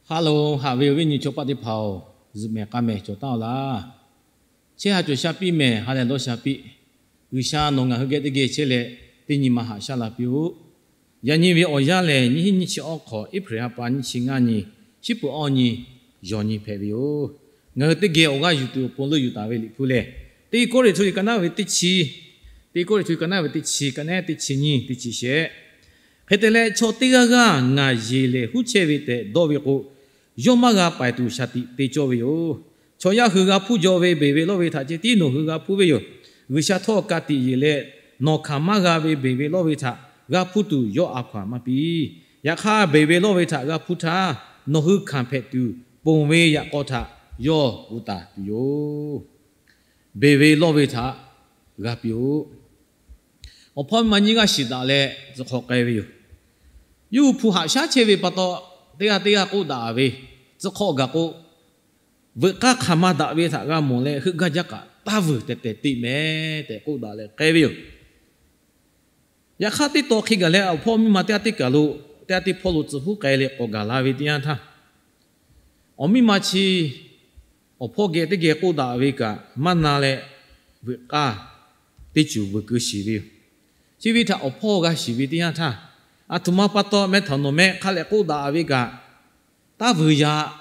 Haꞈ loˬ, haꞈ ve awˬ viˉ nyi chaw paˆ teˇ hpaˍ-oˬ, zuhꞈ mehˍ k'aˇ mehˍ cawˬ taˉ-oˬ laˇ. Chehˇ ha cawˬ sha piˇ mehˍ, ha lehˬ dawˇ sha piˇ. G'uiˬsha nawˬ ngaˬ hui geh teˇ geh chehˇ leh, teˇ nyi ma haꞈ shaˉ la piˇ-oˆ. Yaꞈ nyi ve awˬ yanˇ lehˬ, nyiˇ hinˉ nyiˇ chi awˇ hk'awꞈ, April ha pa nyiˇ chi ngaˇ nyi, shiˉ puˍ awˇ nyi, yawˬ nyi hpehꞈ ve yoˬ. Ngaˬ hui teˇ geh awˬ g'aˇ yuˬ tuˬ awˬ pon leuˆ yuˬ taˍ ve Liꞈ hpu lehˬ, Teˇ Kawˇrenˍhtuˆ liꞈ ka naˉ ve teˇ chi, Teˇ Kawˇrenˍhtuˆ liꞈ ka naˉ ve teˇ chi, ka naˉ teˇ chi nyiˇ, teˇ chi shehˆ. Hk'e te leh, chaw teˇ g'aˇ g'aˇ ngaˬ yeˬ lehˬ huˉ chehˇ ve tehꞈ dawˇ ve k'o, yawˇ maˇ g'a paiˍ tuˬ shaˍ tiꞈ te cawˇ ve yoˬ. Chaw yaˇ hui g'a hpuˇ jaw ve beˬ ve lawˇ ve htaꞈ ceh tiˉ nawˬ hui g'a hpuˇ ve yoˬ. G'uiˬsha htawˇ ka tiꞈ yeˬ leh, nawˬ hkanˍ maˇ g'a ve beˬ ve lawˇ ve htaꞈ g'a hpuˇ tuˬ yawˇ a hkaw-anˬ maˇ piˇ. Yaꞈ hk'aˇ, beˬ ve lawˇ ve htaꞈ g'a hpuˇ htaˇ, nawˬ hui hkanˍ hpehꞈ tuˬ ponˬ ve yaꞈ k'aw htaꞈ yawˇ gu taˍ tuˬ yoˬ. Beˬ ve lawˇ ve htaꞈ g'a piˇ-oˆ. Awˬ hpawˇ miˇ ma nyiˇ g'aˇ shiˍ daꞈ leh tcuh hk'awꞈ k'ai ve yoˬ. Yawˇ hui hpu haꞈ shaˉ chehˇ ve pa taw, teˇ g'aˇ teˇ g'aˇ k'oˆ daꞈ ve, tcuh hk'awꞈ gaˬ k'o, veuꞈ k'aˇ hk'aˬ ma daꞈ ve htaꞈ g'a mawˬ leh, heuˆ gaˇ jaˇ kaꞈ taˇ vuiˬ tehˬ tehˬ te mehˍ tehꞈ k'oˆ daꞈ leh k'ai ve yoˬ. Yaꞈ hk'aˇ, teˇ taw hk'e gaˬ leh awˬ hpawˇ miˇ ma teˇ g'aˇ teˇ kaˬ lo, teˇ g'aˇ teˇ hpawˇ lo tcuh huˉ k'ai leh k'awꞈ gaˬ la ve teˇ yanˇ htaˇ, awˬ miˇ ma chi awˬ hpawˇ geh teˇ geh k'oˆ daꞈ ve kaꞈ maˇ na leh, veuꞈ k'aˇ teˇ ceuˬ vuiˬ keu shiˍ ve yoˬ. Chi ve htaꞈ awˬ hpawˇ g'a shiˍ ve teˇ yanˇ htaˇ, aˬ htoꞈ ma pa taw meh htaꞈ nawˬ meh hk'a leh k'oˆ daꞈ ve kaꞈ taˇ vuiˬ yaꞈ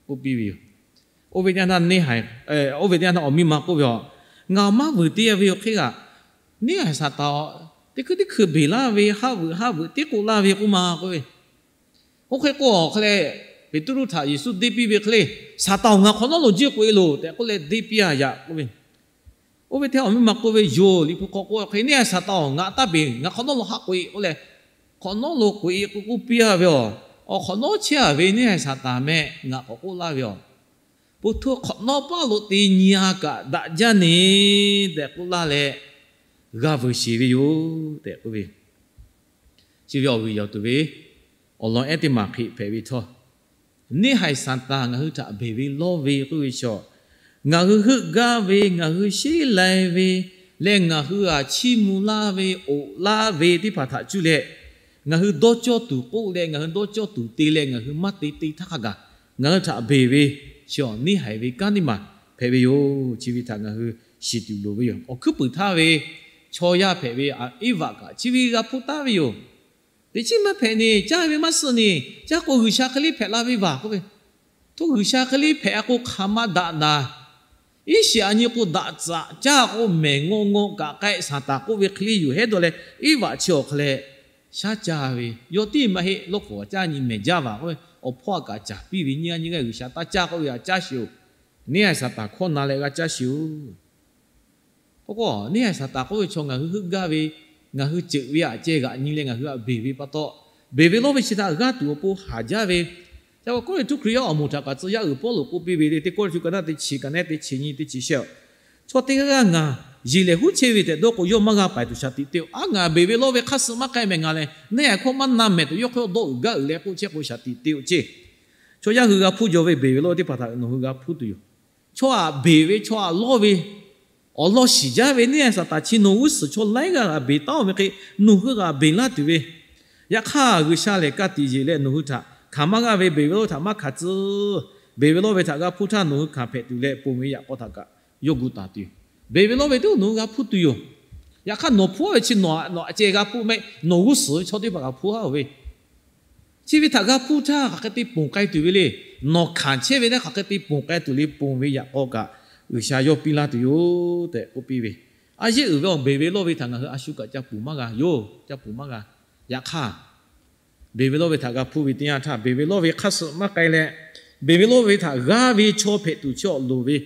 k'oˆ piˇ ve yoˬ. Oˇ ve teˇ yanˇ htaˇ neˇ haiˬ, oˇ ve teˇ yanˇ htaˇ awˬ miˇ ma k'oˆ ve, Ngaˬ maˇ vuiˬ te ve yoˬ hk'e kaꞈ, neˇ haiˬ Saˍtanˍ teˇ hkui teˇ hkui beˬ laˇ ve, haˉ vuiˬ haˉ vuiˬ teˇ k'oˆ laˇ ve k'oˆ ma k'oˆ ve. Oˇ hk'e k'o, awˬ hk'e leh Peˍtruˆ htaꞈ Yeˍsuˆ deˇ piˇ ve hk'e le, Saˍtanˍ-oˬ, ngaˬ hk'awꞈ nawˉ lo jiˇ k'oꞈ e loˬ tehꞈ k'oˆ leh deˇ piˇ-a yaꞈ k'oˆ ve. Oˇ ve teˇ yanˇ awˬ miˇ ma k'oˆ ve, Yoˬ, Liꞈ hpu hk'aw k'oˆ hk'e, neˇ haiˬ Saˍtanˍ-oˬ, ngaˬ taˇ beˬ, ngaˬ hk'awꞈ nawˉ lo haˆ k'oꞈ e k'oˆ leh, hk'awꞈ nawˉ lo k'oꞈ e k'oˆ piˇ-a ve yoˬ. Awˬ hk'awꞈ nawˉ chehˇ-a ve neˇ haiˬ Saˍtanˍ meh ngaˬ k'awꞈ k'oˆ laˇ ve yoˬ. Po htuˇ hk'awꞈ nawˉ paˇ lo te nyi-a kaꞈ daꞈ jaˇ neˬ tehꞈ k'oˆ laˇ leh, g'a vuiˬ shiˍ ve yoˬ tehꞈ k'oˆ ve. Chi ve awˬ g'uiˬ yawˬ tuˬ ve awˬ lawn ehˉ teˇ maˬ hk'e hpehꞈ ve htawˇ, neˇ haiˬ Saˍtanˍ ngaˬ hui htaꞈ beˬ ve lawˇ ve k'oˆ ve chaw, ngaˬ hui heuˆ gaˇ ve, ngaˬ hui sheˉ lai ve leh ngaˬ hui-aˬ chiˇ mvuh laˇ ve, oꞈ laˇ ve teˇ hpaˍ htaꞈ cuˇ leh, ngaˬ hui dawˇ cawˇ tuˬ k'oˆ leh ngaˬ hui dawˇ cawˇ tuˬ te leh ngaˬ hui maˇ te te htaˇ hk'a gaˬ, ngaˬ hui htaꞈ beˬ ve chi awˬ neˇ haiˬ ve kanˉ teˇ maˬ hpehꞈ ve yoˬ. Chi ve htaꞈ ngaˬ hui shiˍ tuˬ loˍ ve yoˬ. Awˬ hkuiˉ puiˍ htaˇ ve chaw yaˇ hpehꞈ ve Eˇvaꞈ kaꞈ chi ve g'a hpuˇ taˉ ve yoˬ. Teꞈ chiˉ maˇ hpehꞈ neˬ, caˇ ve maˇ suh neˬ, caˇ k'o G'uiˬsha hk'e le hpehꞈ la ve vaˬ k'oˆ ve. Hto G'uiˬsha hk'e le hpehꞈ-a k'o hk'aˬ ma daꞈ naˍ. Iˉ shiˍ a nyi k'o daꞈ tcuhꞈ, caˇ k'o mehˬ ngaw ngaw kaꞈ k'ai, Saˍtanˍ k'oˆ ve hk'e le yoˬ hehˉ dawˇ leh, Eˇvaꞈ chi awˬ hk'a leh shaˉ caˇ ve, yawˇ tiˉ maˇ heˆ lawˇ k'awꞈ caˇ nyi mehˬ jaˇ vaˬ k'oˆ ve. Awˬ hpawˇ a kaꞈ caˍ piˇ ve, Nyiˇ g'aˇ nyiˇ g'aˇ G'uiˬsha taˇ caˇ k'oˆ ve, a caˇ sheˍ-oˬ. Neˇ haiˬ Saˍtanˍ hkawˇ na leh g'a caˇ sheˍ-oˬ. K'o k'o, neˇ haiˬ Saˍtanˍ k'oˆ ve chaw ngaˬ hui heuˆ gaˇ ve, ngaˬ hui ceuꞈ ve aꞈ ceh g'aꞈ nyi leh ngaˬ hui htaꞈ beˬ ve pa taw, beˬ ve lawˇ ve chi htaꞈ g'aˇ tuˬ awˬ pon haˍ jaˇ ve. Ca va Kawˇrenˍhtuˆ Hkriꞈ yaˇ awˬ moˍ htaꞈ kaꞈ tcuh yaˇ uiˍ Pawˇluꞈ k'oˆ piˇ ve le, Teˇ Kawˇrenˍhtuˆ ka naˉ teˇ chi, ka naˉ teˇ chi nyiˇ, teˇ chi shehˆ-oˬ. Chaw teˇ g'aˇ g'aˇ ngaˬ yeˬ lehˬ huˉ chehˇ ve tehꞈ dawˇ k'o, yawˇ maˇ g'a paiˍ tuˬ shaˍ tiꞈ te-oˬ. A, ngaˬ beˬ ve lawˇ ve hk'aˇ suh maˇ k'ai mehˬ, ngaˬ lehˬ neˇ haiˬ hkawˇ maˇ na mehˬ tuˬ yawˇ hk'e dawˇ uiˍ gaˇ uiˍ leh k'oˆ chehˇ k'o shaˍ tiꞈ te-oˬ ceˇ. Chaw yaˇ hui g'a hpuˇ jaw ve beˬ ve lawˇ ve teˇ hpaˍ htaꞈ nawˬ hui g'a hpuˇ tuˬ yoˬ. Chaw aꞈ beˬ ve, chaw aꞈ lawˇ ve awˬ lawn shiˍ jaˇ ve neˇ haiˬ Saˍtanˍ chi nawˬ g'uˇ suhˍ chaw laiˉ g'aˇ g'aꞈ beˬ taˉ-oˬ ve hk'e, nawˬ hui g'aꞈ beˬ laˇ tuˬ ve. Yaꞈ hk'aˇ, G'uiˬsha lehˬ ka tiꞈ yeˬ leh nawˬ hui htaꞈ hkanˍ maˇ g'a ve beˬ ve lawˇ ve htaꞈ maˇ hkanˍ tcuh. Beˬ ve lawˇ ve htaꞈ g'a hpuˇ htaˇ nawˬ hui hkanˍ hpehꞈ tuˬ leh ponˬ ve yaꞈ k'aw htaꞈ kaꞈ yawˇ gu taˍ tuˬ yoˬ. Beˬ ve lawˇ ve teˇ nawˬ hui g'a hpuˇ tuˬ yoˬ. Yaꞈ hk'aˇ, nawˬ hpuˇ-a ve chi nawˬ aꞈ nawˬ aꞈ ceh g'a hpuˇ mehˆ, nawˬ g'uˇ suhˍ ve chaw teˇ hpaˍ kaꞈ hpuˇ-a-oˬ ve. Chi ve htaꞈ g'a hpuˇ htaˇ hk'aˬ hk'e te ponˬ k'ai tuˬ ve le. Nawˬ hkanˍ chehˇ ve teˇ hk'aˬ hk'e te ponˬ k'ai tuˬ le, ponˬ ve yaꞈ k'aw kaꞈ G'uiˬsha yawˇ piˇ laˇ tuˬ yoˬ tehꞈ k'oˆ piˇ ve. A yeˇ uiˍ ve awˬ beˬ ve lawˇ ve htaꞈ ngaˬ hui a shu kaꞈ ca ponˬ maˇ g'a yoˬ, ca ponˬ maˇ g'a. Yaꞈ hk'aˇ, beˬ ve lawˇ ve htaꞈ g'a hpuˇ ve teˇ yanˇ htaˇ, beˬ ve lawˇ ve hk'aˇ suh maˇ k'ai leh, beˬ ve lawˇ ve htaꞈ g'aˇ ve chaw hpehꞈ tuˬ chi awˬ loˍ ve,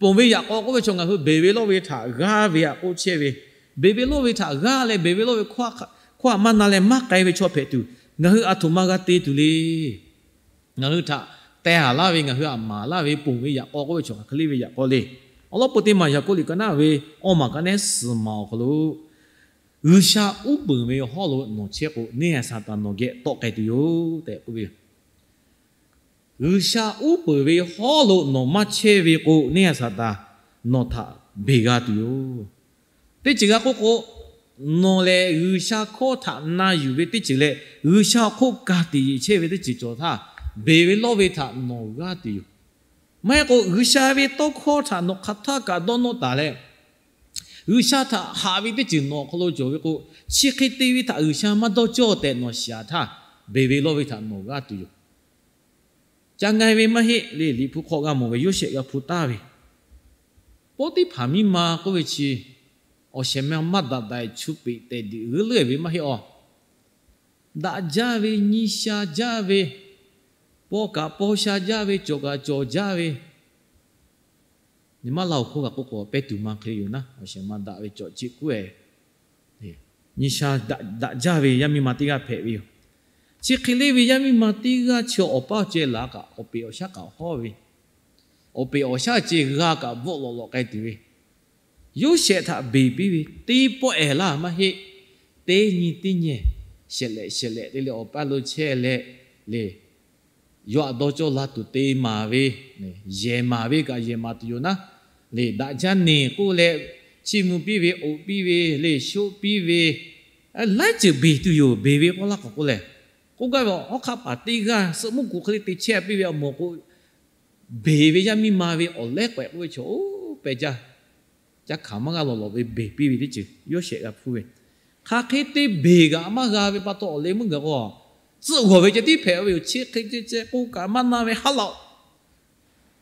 ponˬ ve yaꞈ k'aw k'oˆ ve chaw ngaˬ hui beˬ ve lawˇ ve htaꞈ g'aˇ ve aꞈ k'oˆ chehˇ ve, beˬ ve lawˇ ve htaꞈ g'aˇ leh beˬ ve lawˇ ve hkawˇ htaꞈ maˇ na leh maˇ k'ai ve chaw hpehꞈ tuˬ, ngaˬ hui aˬ htoꞈ ma g'a te tuˬ le. Ngaˬ hui htaꞈ teh haˍ laˇ ve, ngaˬ hui aꞈ maˍ laˇ ve, ponˬ ve yaꞈ k'aw k'oˆ ve chaw hk'aˬ hk'e le ve yaꞈ k'aw le. Awˬ lawn po teˇ maˬ yaꞈ k'oˆ liꞈ ka naˉ ve awˇ maˬ ka nehˉ suhˍ maˬ awˬ hk'aw lo, G'uiˬsha uˉ peunˍ ve hawˉ lo nawˬ chehˇ k'o, neˇ haiˬ Saˍtanˍ nawˬ geh tawˆ k'ai tuˬ yoˬ tehꞈ k'oˆ ve yoˬ. G'uiˬsha uˉ peunˍ ve hawˉ lo nawˬ maˇ chehˇ ve k'o, neˇ haiˬ Saˍtanˍ nawˬ htaꞈ beˬ g'a tuˬ yoˬ. Teˇ ceuˬ g'a k'oˆ k'o, nawˬ lehˬ G'uiˬsha hkawˇ htaꞈ na yuˬ ve teˇ ceuˬ leh, G'uiˬsha awˬ hk'oˆ ka tiꞈ yeˬ chehˇ ve teˇ ceuˬ cawˬ htaˇ, beˬ ve lawˇ ve htaꞈ nawˬ g'aˇ tuˬ yoˬ. Maˇ heˆ k'o, G'uiˬsha ve tawˇ hkawˇ htaꞈ nawˬ hk'aˬ htaˇ kaꞈ dawˇ nawˇ taˍ leh, G'uiˬsha htaꞈ haꞈ ve teˇ ceuˬ nawˬ awˬ hk'aw lo cawˬ ve k'o, chi hk'e te ve htaꞈ G'uiˬsha maˇ dawˇ cawˇ tehꞈ nawˬ shiˍ-aꞈ htaˇ, beˬ ve lawˇ ve htaꞈ nawˬ g'aˇ tuˬ yoˬ. Ca nga ve maˇ heˆ le. Liꞈ hpu hk'aw g'a mawˬ ve Yoˇsehꞈ g'a hpu taˍ ve, Poˉtiˆhpaˍ miˇ ma k'oˆ ve chi, awˬ shehˍ ma maˇ daꞈ daꞈ-e chu peꞈ tehꞈ diꞈ g'euˆ leuˉ-e ve maˇ heˆ awˬ. Daꞈ jaˇ ve, nyi sha jaˇ ve, paw kaꞈ paw sha jaˇ ve, cawˬ kaꞈ cawˬ jaˇ ve, nyi maˇ laˇ-oˬ hk'oˆ kaꞈ k'oˆ k'o, pehˇ tuˬ ma hk'e yoˬ naˉ, awˬ shehˍ ma daꞈ ve cawˬ chi k'oˆ-e. Nyi sha daꞈ jaˇ ve yaˇ miˇ ma teˇ g'aˇ hpehꞈ ve yoˬ. Chi hk'e le ve yaˇ miˇ ma teˇ g'aˇ chi awˬ paˇ awˬ ceh laˬ kaꞈ, awˬ peꞈ awˬ shaˉ kaꞈ hawˉ ve, awˬ peꞈ awˬ shaˉ ceh g'a kaꞈ bvuhˆ lawꞈ lawꞈ k'ai tuˬ ve, Yoˇsehꞈ htaꞈ beˬ piˇ ve teˇ pawˆ-ehˍ laˇ maˇ heˆ. Teˇ nyi teˇ nyi shehˍ lehꞈ shehˍ lehꞈ te leh awˬ paˇ lo chehˇ leh, le, yawˇ htaꞈ dawˇ cawˇ la tuˬ te maˍ ve, yehˬ maˍ ve kaꞈ yehˬ maˍ tuˬ yoˬ naˉ, le, daꞈ jaˇ neˬ k'oˆ leh, chiˇ mvuh piˇ ve, oꞈ piˇ ve, le, shoˆ piˇ ve, laiˉ ceuˬ beˬ tuˬ yoˬ. Beˬ ve k'oˆ laˇ k'awꞈ k'oˆ leh, k'oˆ gaˇ ve awˬ hawˉ hk'aˆ paˍ teˇ g'aˇ suhˆ muˉ kuˬ hk'e le te chehˇ piˇ ve awˬ moˍ k'o, beˬ ve yaˇ miˇ ma ve awˬ lehˉ k'awehꞈ k'oˆ ve chaw oˇ pehˇ jaˇ. Ca hkanˍ maˇ g'a lawˬ lawˬ ve beˬ piˇ ve teˇ ceuˬ Yoˇsehꞈ g'a hpuˇ ve, hk'aˬ hk'e te beˬ kaꞈ maˇ g'a ve pa taw awˬ leh meuˇ gaˬ k'o, tcuhˆ g'awˬ ve ceh tiˉ hpehꞈ ve yoˬ. Chi hk'e ceh ceh k'o kaꞈ maˇ na ve haˉ laꞈ-oˬ.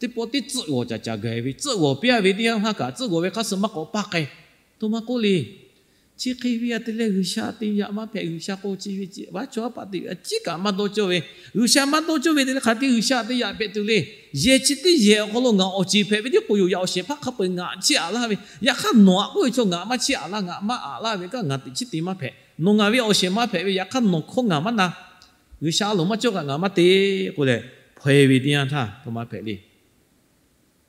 Teˇ pawˆ tiˉ tcuhˆ g'awˬ caˍ caˍ gaˬ ve, tcuhˆ g'awˬ piˇ-a ve teˇ yanˇ htaˇ kaꞈ tcuhˆ g'awˬ ve hk'aˇ suh maˇ k'awꞈ paˇ k'ai. Toˇ maˇ k'oˆ le. Chi hk'e ve a te leh G'uiˬsha te yaꞈ maˇ hpehꞈ. G'uiˬsha k'o chi ve vaˇ chaw haˉ paˍ te ve a ciˉ kaꞈ maˇ dawˇ cawˇ ve, G'uiˬsha maˇ dawˇ cawˇ ve te leh hk'aˬ hk'e G'uiˬsha te yaꞈ hpehꞈ tuˬ le. Yehˬ chi teˇ yehˬ awˬ hk'aw lo ngaˬ awˬ ceˬ hpehꞈ ve tiˉ k'o yoˬ. Yaꞈ awˬ shehˍ hpaˇ hk'a peu-eˬ ngaˬ chiˇ aꞈ laˇ ve, yaꞈ hk'aˇ nawˬ aꞈ k'oˆ ve chaw ngaˬ maˇ chiˇ aꞈ laˇ, ngaˬ maˇ aꞈ laˇ ve kaꞈ ngaˬ teꞈ chiˉ te maˇ hpehꞈ. Nawˬ ngaˬ ve awˬ shehˍ maˇ hpehꞈ ve, yaꞈ hk'aˇ nawˬ hkawˇ ngaˬ maˇ na. G'uiˬsha a loˍ maˇ cawˇ kaꞈ ngaˬ maˇ te k'oˆ leh, hpaw-e ve teˇ yanˇ htaˇ toˇ maˇ hpehꞈ le.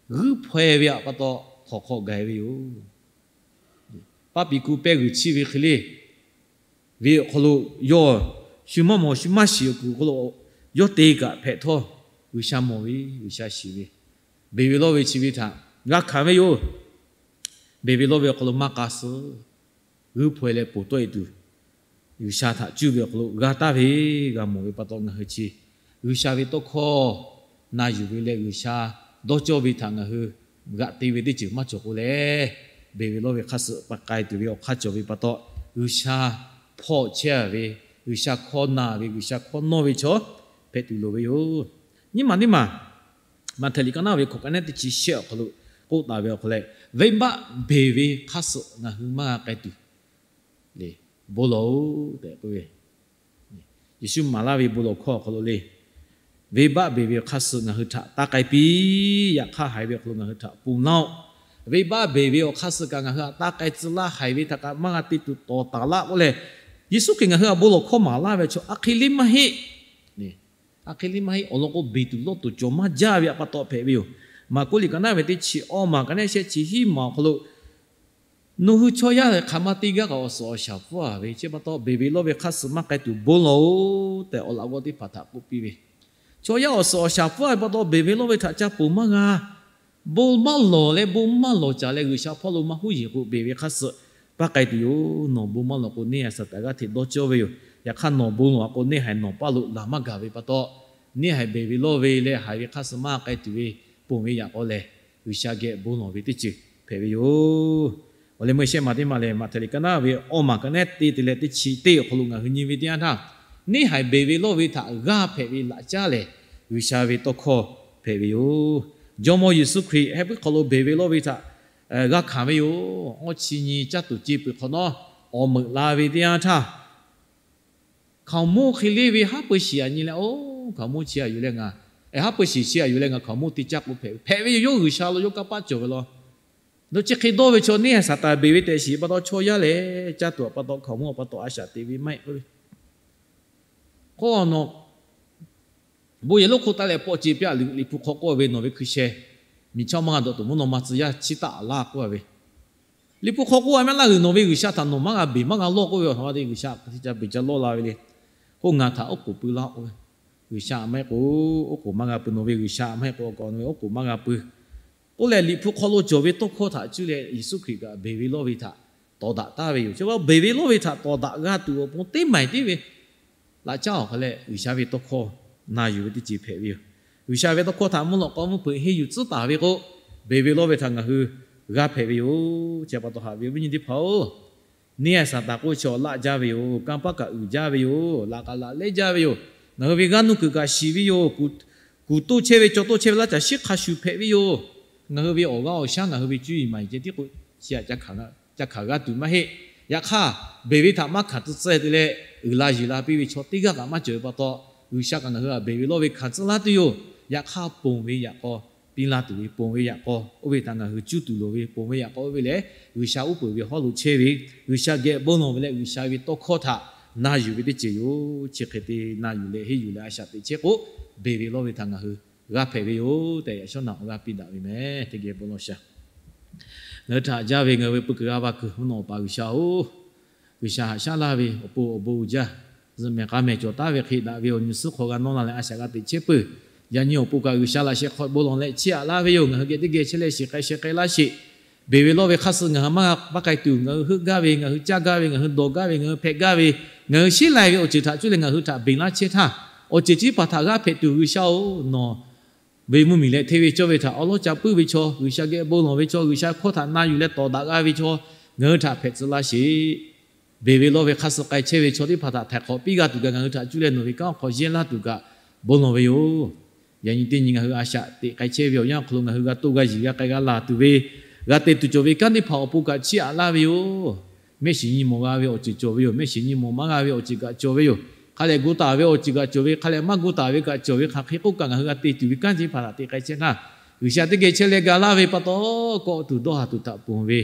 G'uiˇ hpaw-e ve pa taw htawnˍ hk'aw gaˬ-e ve yoˬ. Paˇ piˍ kuˬ pehˇ g'uiˬ chiˇ ve hk'e le, ve awˬ hk'aw lo yawˇ shu maˇ mawˬ shu maˇ shiˍ awˬ kuˬ hk'aw lo yawˇ te kaꞈ hpehꞈ htawˇ, G'uiˬsha mawˬ ve, G'uiˬsha shiˍ ve, beˬ ve lawˇ ve chi ve htaꞈ g'a hkanˍ ve yoˬ. Beˬ ve lawˇ ve awˬ hk'aw lo maˇ k'a suh, g'uiˇ hpaw-e leh poˬ tawˆ-e tuˬ, G'uiˬsha htaꞈ cuˇ ve awˬ hk'aw lo g'a taˍ ve, g'a mawˬ ve pa taw ngaˬ hui chi G'uiˬsha ve tawˇ hkawˇ na yuˬ ve leh G'uiˬsha dawˇ cawˇ ve htaꞈ ngaˬ hui g'aꞈ te ve teˇ ceuˬ maˇ cawˬ k'o leh, beˬ ve lawˇ ve hk'aˇ suh pa k'ai tuˬ ve awˬ hk'aˇ cawˬ ve pa taw, G'uiˬsha hpawˇ chehˇ ve, G'uiˬsha hkawˇ na ve, G'uiˬsha hkawˇ nawˇ ve chaw hpehꞈ tuˬ loˍ ve yoˬ. Nyiˇ maˬ nyiˇ maˬ, Maꞈhtehˍ liꞈ ka naˉ ve hkawꞈ ka neˉ teˇ chi shehˆ awˬ hk'aw lo k'oˆ taˍ ve awˬ hk'aw leh, venˇbaˆ beˬ ve hk'aˇ suh ngaˬ hui maˇ g'a k'ai tuˬ le, bon lawˬ-oˬ tehꞈ k'oˆ ve, Yeˍsuˆ maˍ laˇ ve bon lawˬ hkawˇ awˬ hk'aw lo le, venˇbaˆ beˬ ve awˬ hk'aˇ suh ngaˬ hui htaꞈ taˇ k'ai piˇ. Yaꞈ hk'aˇ haiˬ ve awˬ hk'aw lo ngaˬ hui htaꞈ ponˬ laˇ-oˆ. Venˇbaˆ beˬ ve awˬ hk'aˇ suh kaꞈ ngaˬ hui htaꞈ taˇ k'ai tcuh laˇ. Haiˬ ve htaꞈ kaꞈ maˇ g'a te tuˬ tawˍ taˍ laˇ k'oˆ leh, Yeˍsuˆ Hkriꞈ ngaˬ hui htaꞈ bon lawˬ hkawˇ maˍ laˇ ve chaw a hk'e le maˇ heˆ. A hk'e le maˇ heˆ. Awˬ lawn k'o, beˬ tuˬ lawˇ tuˬ cawˬ maˇ jaˇ ve pa taw hpehꞈ ve yoˬ. Maˍkuˆ liꞈ ka naˉ ve teˇ chi awˇ maˬ ka neˉ shehˆ chi hiˉ maˬ awˬ hk'aw lo, nawˬ hui chaw yaˇ lehˬ hk'aˬ ma teˇ g'aˇ kaꞈ awˬ suhˍ awˬ shaˍ pfuhˇ-a ve, chi pa taw beˬ ve lawˇ ve hk'aˇ suh maˇ k'ai tuˬ bon lawˬ-oˬ tehꞈ, awˬ laꞈ g'awˇ teˇ hpaˍ htaꞈ k'oˆ piˇ ve, chaw yaˇ awˬ suhˍ awˬ shaˍ pfuhˇ-a ve pa taw beˬ ve lawˇ ve htaꞈ ca ponˬ maˇ g'a. Bon maˇ lawˬ leh bon maˇ lawˬ caˍ leh G'uiˬsha hpawˇ lo maˇ huˉ yeˬ k'o, beˬ ve hk'aˇ suh paˇ k'ai tuˬ yoˬ. Nawˬ bon maˇ lawˬ k'o, neˇ haiˬ Saˍtanˍ g'aˇ hteꞈ dawˇ cawˇ ve yoˬ. Yaꞈ hk'aˇ nawˬ bon lawˬ-a k'o, neˇ haiˬ nawˬ paˇ lo laˬ maˇ gaˬ ve pa taw, neˇ haiˬ beˬ ve lawˇ ve leh haiˬ ve hk'aˇ suh maˇ k'ai tuˬ ve ponˬ ve yaꞈ k'aw lehˬ, G'uiˬsha geh bon lawˬ ve teˇ ceuˬ hpehꞈ ve yoˬ. Awˬ leh meuˇ shehˆ maˬ teˇ maˬ lehˬ, Maꞈhtehˍ liꞈ ka naˉ ve awˇ maˬ ka neˉ teˇ te leh teˇ chi teˇ awˬ hk'aw lo ngaˬ hui nyi ve teˇ yanˇ htaˇ, neˇ haiˬ beˬ ve lawˇ ve htaꞈ g'aˇ hpehꞈ ve laꞈ caˉ lehˬ, G'uiˬsha ve tawˇ hkawˇ hpehꞈ ve yoˬ. Jawˇmawˇ Yeˍsuˆ Hkriꞈ heh puiˉ hk'aw lo beˬ ve lawˇ ve htaꞈ g'a hkanˍ ve yoˬ. Awˇ chi nyi caˇ tuˬ ce peuˬ hk'awꞈ nawˉ awˬ meuꞈ la ve teˇ yanˇ htaˇ, hkaoˍmonˇ hk'e le ve haˉ pui shiˍ aꞈ nyi leh, oˇ hkaoˍmonˇ chi aꞈ yuˬ leh ngaˬ, haˉ pui shiˍ chi aꞈ yuˬ leh ngaˬ hkaoˍmonˇ te caˇ k'o hpehꞈ ve, hpehꞈ ve yoˬ. Yawˇ G'uiˬsha lo yawˇ kanˇ paˆ cawˬ ve law. Nawˬ chi hk'e dawˇ ve chaw neˇ haiˬ Saˍtanˍ beˬ ve tehꞈ shiˍ pa taw, chaw yaˇ lehˬ caˇ tuˬ aꞈ pa taw hkaoˍmonˇ aꞈ pa taw a shaꞈ te ve maˇ heˆ k'oˆ ve. Hk'oˆ nawˬ bon yehˬ lonˉ hk'oˆ taˍ leh pawˆ ce piˇ-a. Liꞈ hpu hk'aw k'oˆ ve, nawˬ ve hkui sheh miˬ chaˇ maˇ g'a dawꞈ tuˬ mvuhˇ naw ma tcuh yaˇ chiˇ taˆ aꞈ laˇ k'oˆ ve. Liꞈ hpu hk'aw k'oˆ ve maˇ laˇ g'uiˬ, nawˬ ve G'uiˬsha htaꞈ nawˬ maˇ g'a beˬ maˇ g'a lawˇ k'oˆ ve, nawˬ ve G'uiˬsha htaꞈ hk'aˬ hk'e ca beˬ ca lawˇ la ve le. K'oˆ ngaˬ htaꞈ oˉ k'oˍ pui laˇ k'oˆ ve. G'uiˬsha maˇ heˆ k'o, oˉ k'oˍ maˇ g'a pui. Nawˬ ve G'uiˬsha maˇ heˆ k'o, nawˬ ve oˉ k'oˍ maˇ g'a pui k'oˆ leh, Liꞈ hpu hk'aw lo cawˬ ve tawˇ hkawˇ htaꞈ cuˇ leh Yeˍsuˆ Hkriꞈ kaꞈ beˬ ve lawˇ ve htaꞈ tawˍ daꞈ taˍ ve yoˬ. Chi pa taw beˬ ve lawˇ ve htaꞈ tawˍ daꞈ g'a tuˬ awˬ pon teˇ maˬ teˇ ve laꞈ caˉ awˬ hk'aw leh G'uiˬsha ve tawˇ hkawˇ na yuˬ ve teˇ ceuˬ hpehꞈ ve yoˬ. G'uiˬsha ve tawˇ hkawˇ htaꞈ mvuhˇ lawꞈ k'aw mvuhˇ hpeuꞈ henˇ yuˬ tcuhˉ taˍ ve k'o, beˬ ve lawˇ ve htaꞈ ngaˬ hui g'a hpehꞈ ve yoˬ. Chi pa taw haꞈ ve awˬ viˉ nyi teˇ hpaˍ-oˬ, neˇ a saˍtanˍ k'oˆ chi awˬ laˆ jaˇ ve yoˬ. Kanˇ paˆ kaꞈ uiˍ jaˇ ve yoˬ. Laꞈ kaꞈ laꞈ lehˉ jaˇ ve yoˬ. Ngaˬ hui ve g'aˇ nuˇ kuiˬ kaꞈ shiˍ ve yoˬ. Kuˬ toˇ chehˇ ve, caw toˇ chehˇ ve laˇ caˬ shiˉ hk'a shuˍ hpehꞈ ve yoˬ. Ngaˬ hui ve awˬ g'aˇ awˬ shaˉ, ngaˬ hui ve cuˇ yiˍ maˍ yiˍ ceh tiˉ k'o, chi htaꞈ ca hkanˍ g'a tuˬ maˇ heˆ. Yaꞈ hk'aˇ, beˬ ve htaꞈ maˇ hkanˍ tcuh tcuh te leh, uiˍ la yiˬ la piˇ ve chaw teˇ g'aˇ kaꞈ maˇ cawˬ ve pa taw, G'uiˬsha kaꞈ ngaˬ hui htaꞈ beˬ ve lawˇ ve hkanˍ tcuh laˇ tuˬ yoˬ. Yaꞈ hk'aˇ, ponˬ ve yaꞈ k'aw piˇ laˇ tuˬ ve, ponˬ ve yaꞈ k'aw oˇ ve htaꞈ ngaˬ hui cuˇ tuˬ loˍ ve, ponˬ ve yaꞈ k'aw oˇ ve lehˬ, G'uiˬsha uˉ peunˍ ve hawˉ lo chehˇ ve, G'uiˬsha geh bon lawˬ ve leh G'uiˬsha ve tawˇ hkawˇ htaꞈ na yuˬ ve teˇ ceuˬ yoˬ. Chi hk'e te na yuˬ leh henˇ yuˬ leh a shaꞈ teꞈ chehˇ k'o, beˬ ve lawˇ ve htaꞈ ngaˬ hui g'a hpehꞈ ve yoˬ tehꞈ, yaꞈ shawˉ naꞈ awˬ g'aˇ piˇ daꞈ ve meh. Teˇ geh bon lawˬ shaˍ. Ngaˬ hui htaꞈ jaˇ ve ngaˬ hui ve peu kuiˬ g'a va kuiˬ mvuhˇ naw awˬ pa G'uiˬsha-oˬ, G'uiˬsha haꞈ shaˉ laˇ ve awˬ pon awˬ bon uiˍ jaˇ. Zuhꞈ mehˍ k'a mehˍ cawˬ taˉ ve hk'e daꞈ ve awˬ nyi suhˉ hk'aw g'a nawˇ la leh a shaꞈ g'a teꞈ chehˇ peuˬ. Yaꞈ nyi awˬ pon kaꞈ G'uiˬsha laꞈ sheh hk'aw bon lawˬ leh chiˇ aꞈ laˇ ve yoˬ. Ngaˬ hui geh teˇ geh chehˇ leh shiˍ k'ai sheh k'ai laˇ sheˍ. Beˬ ve lawˇ ve hk'aˇ suh ngaˬ hui maˇ g'a paˇ k'ai tuˬ, ngaˬ hui heuˆ gaˇ ve, ngaˬ hui caˇ gaˇ ve, ngaˬ hui dawˬ gaˇ ve, ngaˬ hui hpehꞈ gaˇ ve, ngaˬ hui sheˉ lai ve awˬ ceuˬ htaꞈ cuˇ leh ngaˬ hui htaꞈ beˬ laˇ chehˇ htaˇ, awˬ ceuˬ chi teˇ hpaˍ htaꞈ g'aˇ hpehꞈ tuˬ G'uiˬsha-oˬ, nawˬ ve mvuhˇmiˬ leh hteˇ ve cawˇ ve htaꞈ awˉ lawˉ ca puiˉ ve chaw, G'uiˬsha geh bon lawˬ ve chaw, G'uiˬsha hkawˇ htaꞈ na yuˬ leh tawˍ daꞈ g'a ve chaw, ngaˬ hui htaꞈ hpehꞈ tcuh laˇ sheˍ. Beˬ ve lawˇ ve hk'aˇ suh k'ai chehˇ ve chaw teˇ hpaˍ htaꞈ htaiˍ hk'awꞈ piˇ g'a tuˬ kaꞈ, ngaˬ hui htaꞈ cuˇ leh nawˬ ve kanˉ awˬ hk'aw yehˇ laˇ tuˬ kaꞈ bon lawˬ ve yoˬ. Yaꞈ nyi teˇ nyi ngaˬ hui a shaꞈ teꞈ k'ai chehˇ ve awˬ yanˇ awˬ hk'aw lo ngaˬ hui g'a toˇ g'a yiˬ g'a k'ai g'a laˬ tuˬ ve, g'a te tuˬ cawˬ ve kanˉ teˇ hpaˍ awˬ pon kaꞈ chiˇ aꞈ laˇ ve yoˬ. Mehˆ shiˍ nyi mawˬ g'a ve awˬ ceuˬ cawˬ ve yoˬ. Mehˆ shiˍ nyi mawˬ maˇ g'a ve awˬ ceuˬ kaꞈ cawˬ ve yoˬ. Hk'a lehˬ gu taˍ ve awˬ ceuˬ kaꞈ cawˬ ve, hk'a lehˬ maˇ gu taˍ ve kaꞈ cawˬ ve, hk'aˬ hk'e k'oˆ kaꞈ ngaˬ hui g'a te tuˬ ve kanˉ chi teˇ hpaˍ htaꞈ teꞈ k'ai chehˇ htaˇ, G'uiˬsha teˇ geh chehˇ leh ga laˇ ve pa taw, kawˆ tuˬ dawˇ haˍ tuˬ htaꞈ ponˬ ve,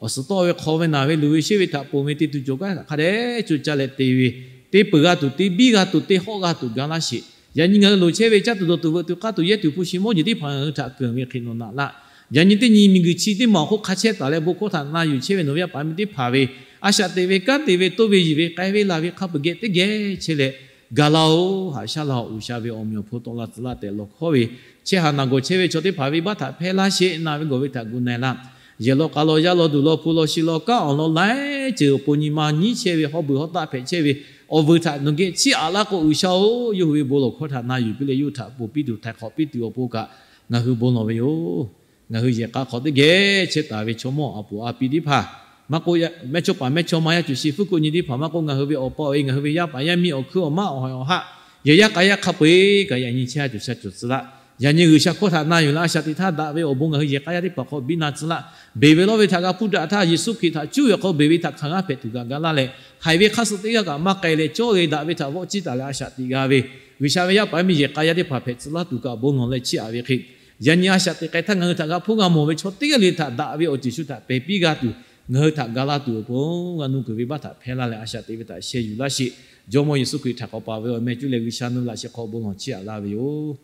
awˬ suhˍ tawˆ ve hk'aw ve naˬ ve luˬ ve sheˆ ve htaꞈ ponˬ ve te tuˬ cawˬ kaꞈ hk'a dehꞈ co caˇ leh te ve, te peuˬ g'a tuˬ, te biˇ g'a tuˬ, te hawˆ g'a tuˬ ga laˇ sheˍ. Yaꞈ nyi ngaˬ hui loˍ chehˇ ve caˇ tuˬ dawˬ tuˬ veuꞈ tuˬ k'aˇ tuˬ yehˇ tuˬ hpu shi mawˇ jeˬ teˇ hpaˍ ngaˬ hui htaꞈ keunˍ ve hk'e nawˬ naꞈ laˇ. Yaꞈ nyi teˇ nyi miˬguiˬ chi teˇ maˬ awˬ hk'oˆ hk'a chehˇ taˍ leh bon hkawˇ htaꞈ na yuˬ chehˇ ve nawˬ ve yaˇ paˍ miˇ teˇ hpaˍ ve a shaꞈ teꞈ ve kanˉ te ve toˇ ve yiˬ ve k'ai ve laˬ ve hk'a peu-eˬ geh teˇ geh chehˇ leh ga laˇ-oˬ, haꞈ shaˉ laˇ-oˬ, G'uiˬsha ve awˬ meꞈ awˬ hponˇ tawˆ la tcuh laˇ tehꞈ lawˬ hkawˉ ve, chehˇ haˍ naˬ gawˬ chehˇ ve chaw teˇ hpaˍ ve baˆ htaꞈ hpehˇ laˇ sheˍ. Na ve gawˬ ve htaꞈ gu na-e laˇ. Yehˬ law k'a law yaˇ law duˬ law hpu law shi law kanˉ awˬ lawn laiˉ ceuˬ awˬ pon nyi ma nyiˉ chehˇ ve hawˉ beuˬ hawˉ taˆ hpehꞈ chehˇ ve awˬ vuiˬ htaꞈ nawˬ geh chiˇ aꞈ laˇ k'o, G'uiˬsha-oˬ, yawˇ hui ve bon lawˬ hkawˇ htaꞈ na yuˬ piˇ leh yawˇ hui htaꞈ ponˬ piˇ tuˬ, htaiˍ hk'awꞈ piˇ tuˬ awˬ pon kaꞈ ngaˬ hui bon lawˬ ve yoˬ. Ngaˬ hui yehˬ k'a hk'aw teˇ geh chehˇ taˍ ve chaw mawˇ a puˍ a pi teˇ hpaˍ, maˇ k'oˆ, mehˇchawˇpaˍ mehˇchawˇma yaˇ cuˬ shi fuˉ kuˆ nyi teˇ hpaˍ, maˇ k'oˆ ngaˬ hui ve awˬ pa awˬ e, ngaˬ hui ve yaˇ paˍ yaˇ miˇ awˬ hkuiˉ awˬ maˇ awˬ haiˬ awˬ haˆ, yehˬ yaˇ k'a yaˇ hk'a peu-eˬ kaꞈ yaꞈ nyi chehˇ a cawˬ sha cawˬ tcuh laˇ. Yaꞈ nyi G'uiˬsha hkawˇ htaꞈ na yuˬ leh a shaꞈ teꞈ htaˇ daꞈ ve awˬ bon ngaˬ hui yehˬ k'a yaˇ teˇ hpaˍ hk'aw biˇ na tcuh laˇ. Beˬ ve lawˇ ve htaꞈ g'a hpuˇ daꞈ htaˇ, Yeˍsuˆ Hkriꞈ htaꞈ cuˇ ve hk'aw beˬ ve htaꞈ hkanˍ g'aˇ hpehꞈ tuˬ kaꞈ ga laˇ leh, haiˬ ve hk'aˇ suh teˇ g'aˇ kaꞈ maˇ k'ai leh cawˇ ve daꞈ ve htaꞈ vawˆ ciˇ taˍ leh a shaꞈ teꞈ g'a ve, G'uiˬsha ve yaˇ paˍ yaˇ miˇ yehˬ k'a yaˇ teˇ hpaˍ hpehꞈ tcuh laˇ tuˬ kaꞈ bon lawˬ leh chiˇ aꞈ ve hk'e, yaꞈ nyi a shaꞈ teꞈ k'ai htaˇ ngaˬ hui htaꞈ g'a hpuˇ g'a mawˬ ve chaw teˇ g'aˇ le htaꞈ daꞈ ve awˬ ceuˬ shu htaꞈ pehˬ piˇ g'a tuˬ, ngaˬ hui htaꞈ ga laˇ tuˬ awˬ pon g'a nuˇ kuiˬ ve baˆ htaꞈ hpehˇ laˇ leh a shaꞈ teꞈ ve htaꞈ sheh yuˬ laˇ sheˍ. Jawˇmawˇ Yeˍsuˆ Hkriꞈ htaꞈ k'awꞈ paˍ ve awˬ meh cuˇ leh G'uiˬsha nu laꞈ sheh hk'aw bon lawˬ chiˇ aꞈ laˇ ve yoˬ.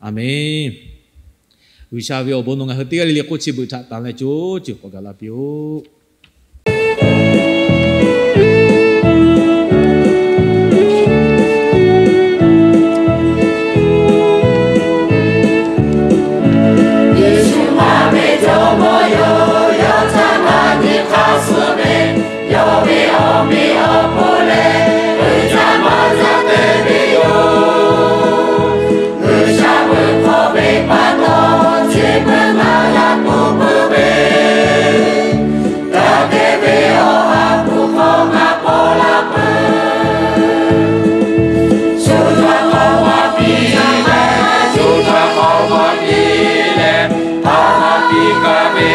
Aˬmenˍ. G'uiˬsha ve awˬ bon nawˬ ngaˬ hui teˇ g'aˇ le le k'oˆ chi beuꞈ htaꞈ tanˬ leh co ceuˬ k'awꞈ gaˬ la piˇ-oˆ. Yeˍsuˆ ma ve Jawˇmawˇ yoˬ, yawˇ htaꞈ na nyi hk'aˇ suh ve, yawˇ ve awˬ meꞈ awˬ hponˇ lehˬ, uiˍ jaˇ maˇ jaˇ te ve yoˬ. G'uiˬsha vuiˬ hk'awꞈ ve pa taw, chi beuꞈ maˇ g'a k'oˆ peuˬ ve, daꞈ kehˬ ve Awˬ ha hpu hk'aw maˇ paw la peuˬ. Shu htaꞈ k'awꞈ maˇ piˇ leh, shu htaꞈ k'awꞈ maˇ piˇ leh, hk'aˬ ma piˇ gaˇ ve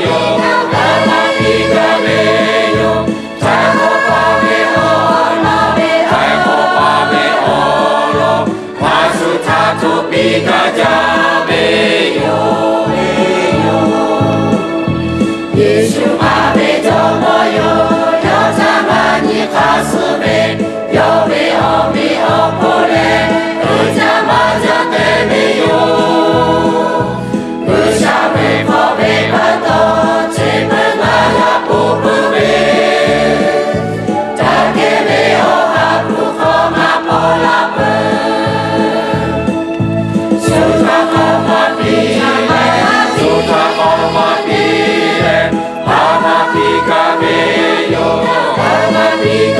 yoˬ, hk'aˬ ma piˇ gaˇ ve yoˬ. Htaiˍ hk'awꞈ pa ve awˬ lawn, htaiˍ hk'awꞈ pa ve awˬ lawn, hk'a shuˍ htaꞈ htoꞈ piˇ gaˇ jaˇ ve yoˬ, ve yoˬ. Yeˍsuˆ ma ve Jawˇmawˇ yoˬ, yawˇ htaꞈ na nyi hk'aˇ suh ve, yawˇ ve awˬ meꞈ awˬ hponˇ lehˬ, uiˍ jaˇ maˇ jaˇ te ve yoˬ. G'uiˬsha ve hk'aw ve pa taw, chi beuꞈ maˇ g'a k'oˆ peuˬ ve, daꞈ kehˬ ve Awˬ ha hpu hk'aw maˇ paw la peuˬ. Shu htaꞈ k'awꞈ maˇ piˇ leh, shu htaꞈ k'awꞈ maˇ piˇ leh, hk'aˬ ma piˇ gaˇ ve yoˬ, hk'aˬ ma piˇ